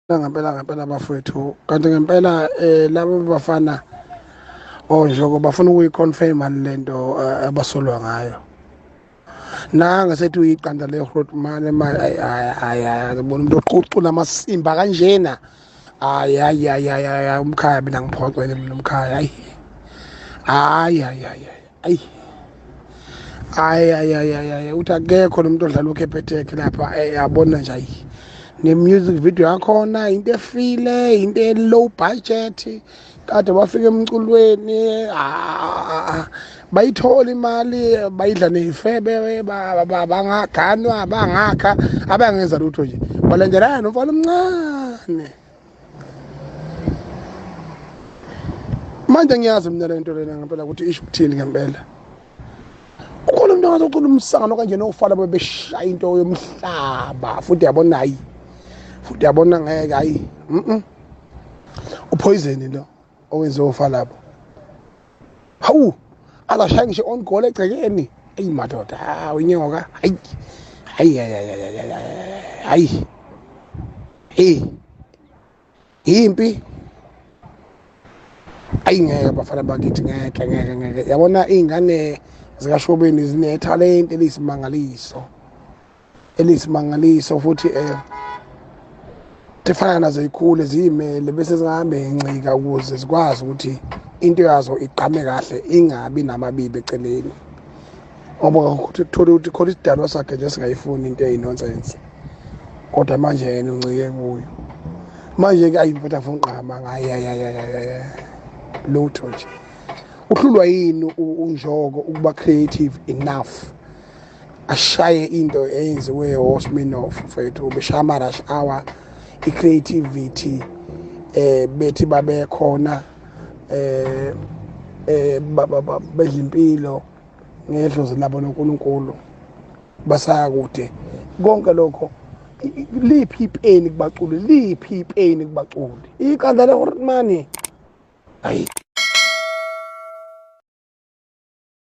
Ngempela ngempela bafowethu, kanti ngempela labo bafana onjoko bafuna ukuyiconfirma lento abasolwa ngayo. Nanga sethi uyiqanda le Grootman manje, ayi ayi bona umuntu oququla amasimba kanjena. Ayi ayi ayi ayi, umkhaya mina ngiphoxele mina umkhaya. Ayi ayi ayi ayi ayi ayi ayi ayi, uthi akekho nomuntu odlala ukhephethe lapha, yabona nje ayi. Ne-music video yakhona into efile, into e-low budget. Kade bafika emculweni bayithola imali, bayidla ney'febe, bangaganwa, bangakha, abangenza lutho nje, balandelana nomfana omncane. Manje ngiyazi mina le nto lena ngempela ukuthi isho ukuthini ngempela. Ukhona umuntu ongathi ucula umsangano kanje nofana bebeshaya into yomhlaba, futhi yabona hayi, futhi yabona ngeke hayi. Upoison lo owenziwe ofalabo. Hawu, azashaya ngisho on goal egcekeni. Eyi madoda, hawu inyoka. Hayi. Hayi hayi hayi. Hey. Impi. Ayi ngeke bafana bakithi, ngeke ngeke ngeke. Yabona izingane zikaShobeni zinethalente eliyisimangaliso. Eliyisimangaliso futhi tifana nazo ikhule ziyimele bese zingahambe encika ukuze zikwazi ukuthi into yazo igqame kahle ingabi namabibi eceleni. Ngoba ukuthi uthola ukuthi khona isidalwa sakhe nje singayifuni into eyinonsense. Kodwa manje yena uncike kuyo. Manje ke ayimfutha mfunqama hayi hayi hayi lutho nje. Uhlulwa yini uNjoko ukuba creative enough ashaye into eyenziwe oSminoff mfethu, beshaya ama rush hour, i-creativity bethi babe khona bedla impilo ngedlozi labo noNkulunkulu basaya kude. Konke lokho liphi ipeni kubaculi, liphi ipeni kubaculi, iqanda le Grootman. Hayi.